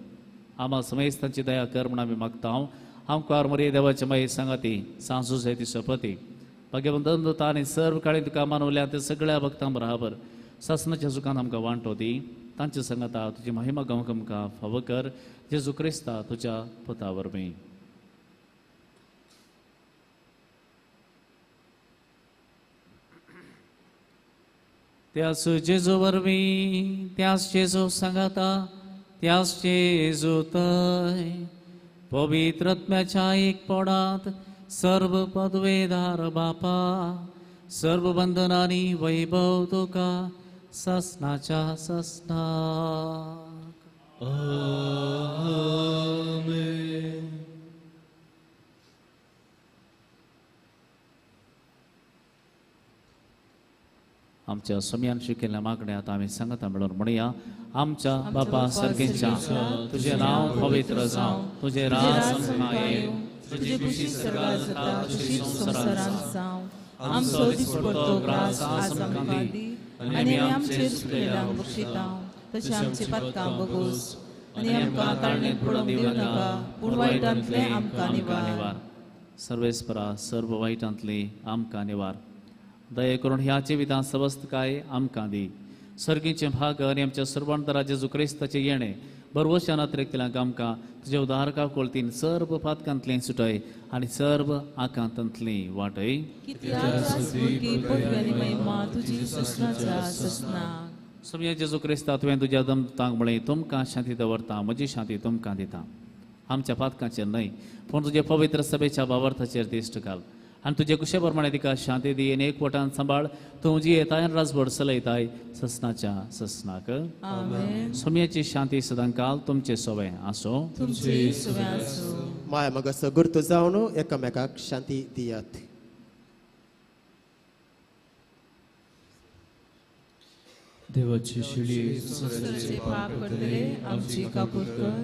आमा समेस्तांची दया कर म्हूण आमी मागता. आमकार मरे देवाचे माई सांगाती सांजू ती शपती भाग्यवंत आनी सर्व काळी तुका मानवल्या ते सगळ्या भक्तां बराबर सासनाच्या सुखान आमकां वांटो दी. तांचे सांगाता तुजी महिमा गावंक आमकां फावो कर. जेजू क्रिस्ता तुज्या पुता वरवीं. त्यास जेजू वरवीं, त्यास जेजू सांगाता, त्यास जेजू तय पवित्र आत्म्याच्या एक पोडांत सर्व पदवेदार बापा सर्व बंधनांनी वैभव तुका ससनाच्या ससनाक. आमेन. आमच्या सम्यान शिकयल्ल्या मागण्यात आमी सांगता मेळून म्हणया. आमच्या बापा सर्गेच्या, तुजें नांव पवित्र जावं, तुजें राज आमकां येवं, तुजी खुशी स्वर्गार जाता तशी संवसारांत जावं. आमचो दिसपडतो ग्रास आज आमकां दी आनी आमचेर चुकलेल्यांक बक्षिता तशें आमची पातकां बगोस आनी आमकां ताळणेंत पडोवंक दिवं नाका, पूण वायटांतलें आमकां निवार. सर्वेस्परा सर्व वायटांतली आमकां निवार. दया करून ह्या जिवितांत सवस्तकाय आमकां दी. सर्गीचें भाग आनी आमच्या सर्वांतरा जेजू क्रिस्ताचें येणें बरवशान अतिरिक्तल्यांक आमकां तुज्या उदारका कोळतीन सर्व पातकांतलें सुटय आनी सर्व आकांतांतली वाटय. समया जेजू क्रिस्ता तुवें तुज्या दमतांक म्हळें, तुमकां शांती दवरता, म्हजी शांती तुमकां दिता. आमच्या पातकांचेर न्हय पूण तुज्या पवित्र सभेच्या भावार्थाचेर दिश्ट घाल आनी तुजे कुशे प्रमाणे तिका शांती दी आनी एकवटान सांबाळ. तूं जी येताय राजभर चलयताय ससनाच्या ससनाक. सोम्याची शांती सदांकाल तुमचे सोवे आसो. माया मग सगुर्त जावन एकामेकाक शांती दियात. देवाची शेळी संवसाराचे पाप करतले आमची काकूत कर.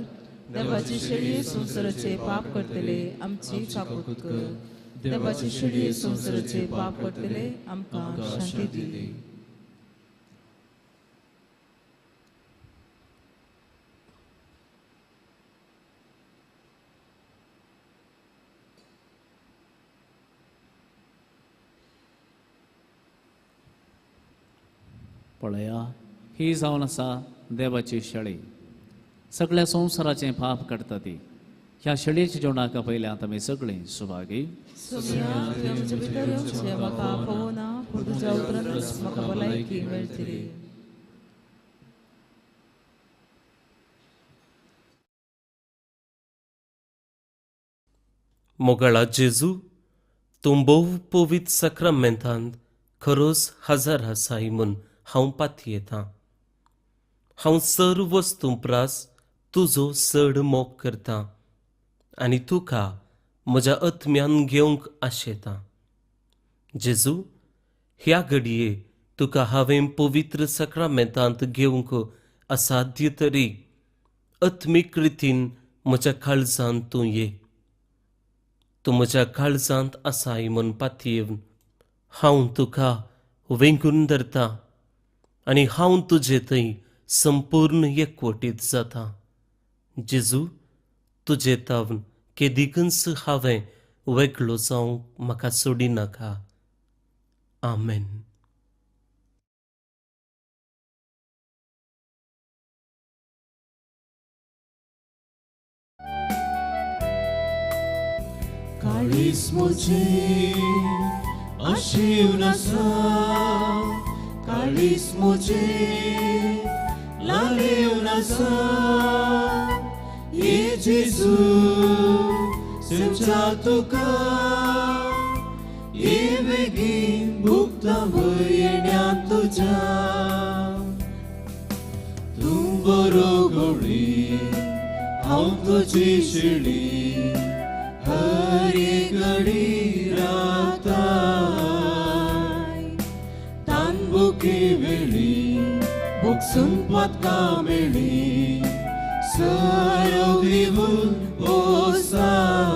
देवाची शेळी संवसाराचे पाप करतले आमची काकूत कर. देवाची शेळी संवसाराचे पाप करतले आमकां शांती दी. पळया, ही जावन आसा देवाची शेळी, सगळ्या संवसाराचें पाप काडटा ती. ह्या शेळयेच्या जेवणाक पयल्यात आमी सगळीं सुभागी. मोगाळा जेजू, तूं भोव पवित्र साक्रामेंतांत खरोच हजर आसाय म्हूण हांव पातयेतां. हांव सर्व वस्तूं प्रास तुजो चड मोग करतां आनी तुका म्हज्या आत्म्यान घेवंक आशेतां. जेजू, ह्या घडये तुका हांवें पवित्र साक्रामेंतांत घेवंक असाध्य तरी आत्मीक रितीन म्हज्या काळजांत तूं ये. तूं म्हज्या काळजांत आसाय म्हूण पातयेवन हांव तुका वेंगून धरतां आनी हांव तुजे थंय संपूर्ण एकवटीत जाता. जेजू, तुजे तावन केदिकूच हांवें वेगळो जावंक म्हाका सोडिनाका. आमेन. काळीस म्हजें आशेवन आसा, काळीस म्हजें लालेवन आसा. ये जेजू सेमच्या तुका, ये बेगीन भुगता भयण्या तुज्या. तूं बरो गवळी, हांव तुजी शिळी, हर एक घडी रावताय. तानबुके वेळी भोगसून पदकां मेळ्ळी, सरव दिवन ओसाय.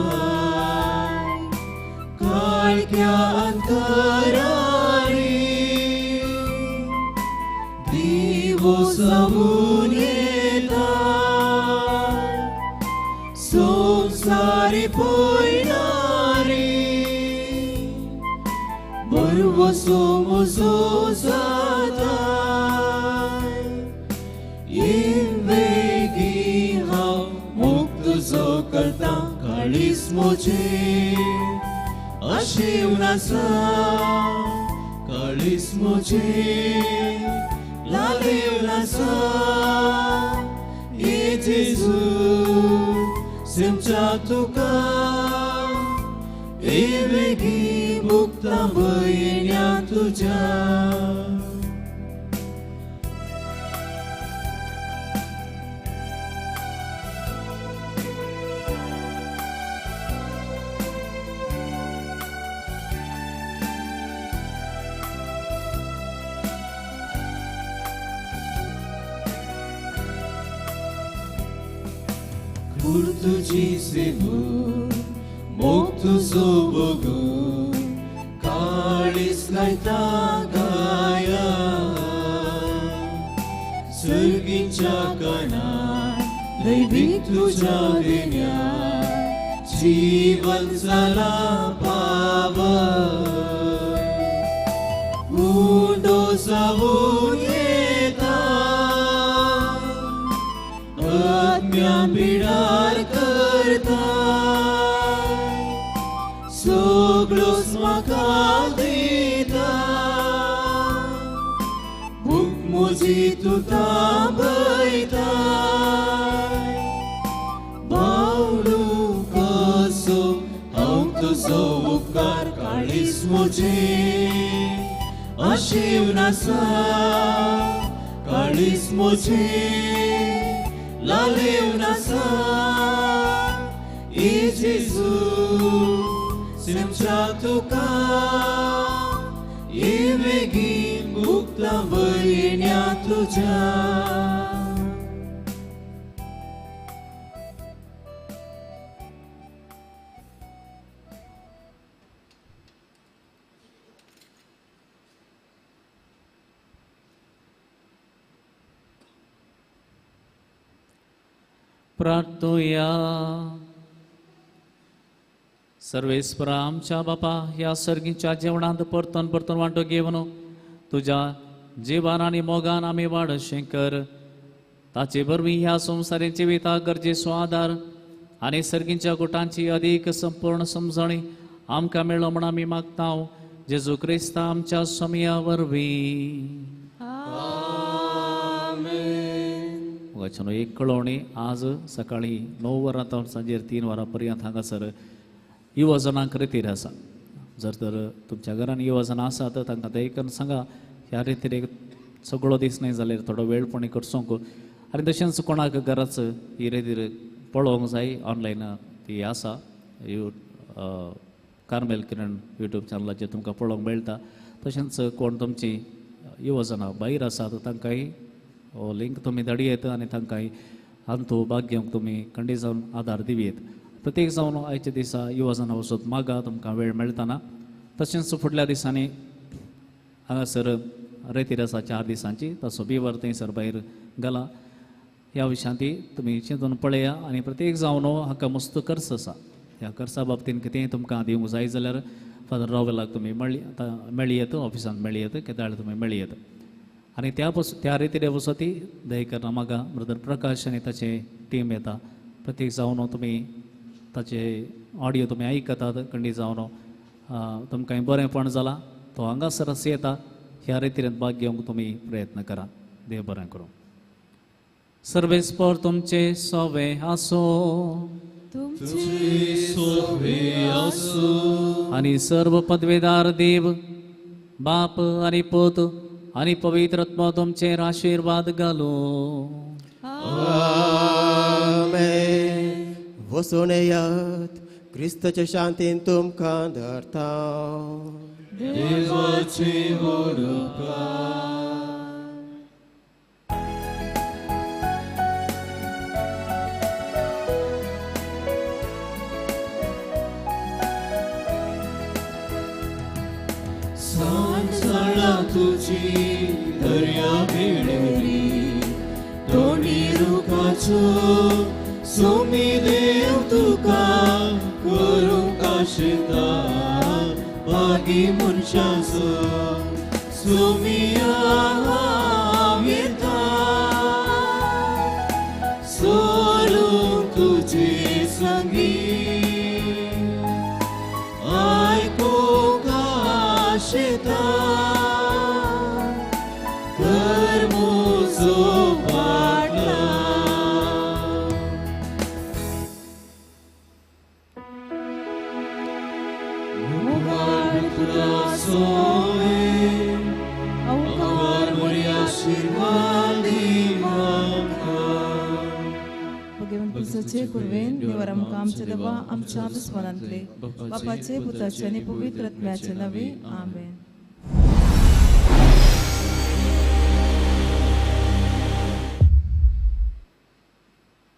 काळख्या अंतरारी दिवो सावून येता, संवसारी पयणारी बरवसो म्हजो जाता. बेगी हांव मुक्त तुजो करता, काळीस म्हजें आशेवन आसा, काळीस म्हजें लालेवन आसा. ये जेजू सेमच्या तुका, ये बेगी मुक्ता भयण्या तुज्या. तुजी सेवून मोग तुजो बगून काळीस लायता गाया. सर्गीच्या कणान दैवीक तुज्या देण्या जीवन जाला पावन. उंडो जावन येता आत्म्यान पिडार करता, सगळोच म्हाका दिता. भूक म्हजी तूं थांबयता, बावडू कसो हांव तुजो उपकार. काळीस म्हजें आशेवन आसा, काळीस म्हजें लालेवन आसा. ये जेजू सेमच्या तुका, ये बेगीन मुक्ता भयण्या तुज्या. प्रार्थुया. सर्वेस्परा आमच्या बापा, ह्या सर्गीच्या जेवणांत परतून परतून वांटो घेवन तुज्या जिवान आनी मोगान आमी वाडशें कर. ताचे वरवीं ह्या संवसारी जिविताक गरजेचो आदार आनी सर्गीच्या गुटांची अदीक संपूर्ण समजणी आमकां मेळ्ळो म्हूण आमी मागता, जेजू क्रिस्ता आमच्या सोमया वरवीं. एक कळोवणी, आज सकाळी 9 वरां तावन सांजेर 3 वरां पर्यंत हांगासर युवजनांक रेतीर आसा. जर तर तुमच्या घरान युवजनां आसा तर तांकां ते करून सांगा, ह्या रेतीर सगळो दीस न्हय जाल्यार थोडो वेळ पणी करचोंक. आनी तशेंच कोणाक घराच ही रेतीर पळोवंक जाय, ऑनलायन ती आसा, कार्मेल किरण यूट्यूब चॅनलाचेर तुमकां पळोवंक मेळटा. तशेंच कोण तुमची युवजनां भायर आसा तर तांकांय हो लिंक तुमी धाडयेत आनी तांकांय हांतू भाग घेवंक तुमी खंडीत जावन आदार दिवयेत. प्रत्येक जावन आयच्या दिसा युवजनां वचत मागा, तुमकां वेळ मेळटना. तशेंच फुडल्या दिसांनी हांगासर रेतीर आसा 4 दिसांची, ताचो बिवर थंयसर भायर घाला. ह्या विशयांत तुमी चिंतून पळया आनी प्रत्येक जावन हाका मस्त खर्च आसा, ह्या खर्चा बाबतीन कितेंय तुमकां दिवंक जाय जाल्यार फादर रावेलाक तुमी मेळयेत, ऑफिसांत मेळयेत, केदाळ तुमी मेळयेत. आनी त्या रितीरे वसती दयकर म्हाका ब्रदर प्रकाश आनी ताचे टीम येता. प्रत्येक जावन तुमी ताचे ऑडियो तुमी आयकतात खंडीत जावन तुमकां बरेंपण जालां. तो हांगासर आस येता ह्या रितीन भाग घेवंक तुमी प्रयत्न करा. देव बरें करूं. सर्वेस्पर तुमचे सोवे आसो आनी सर्व पदवेदार देव बाप आनी पूत आनी पवित्र आत्मो तुमचेर आशिर्वाद घालूं. आमेन. वचून येयात क्रिस्ताच्या शांतीन तुमकां धरता. देवाची व्हडपण. तुझी दर्या बेळेरी दोनी रुखाचो सोमी देव तुका करूंक आशिता बागी मनशाचो सोमिया येता सोलूंक तुजे संगी आयकूंक आशिता कुर्वेन देवर आमकां आमचे देवा आमच्या दुस्मनांतले बापाचे पुताचे आनी पवित्र आत्म्याचे नांवे. आमेन.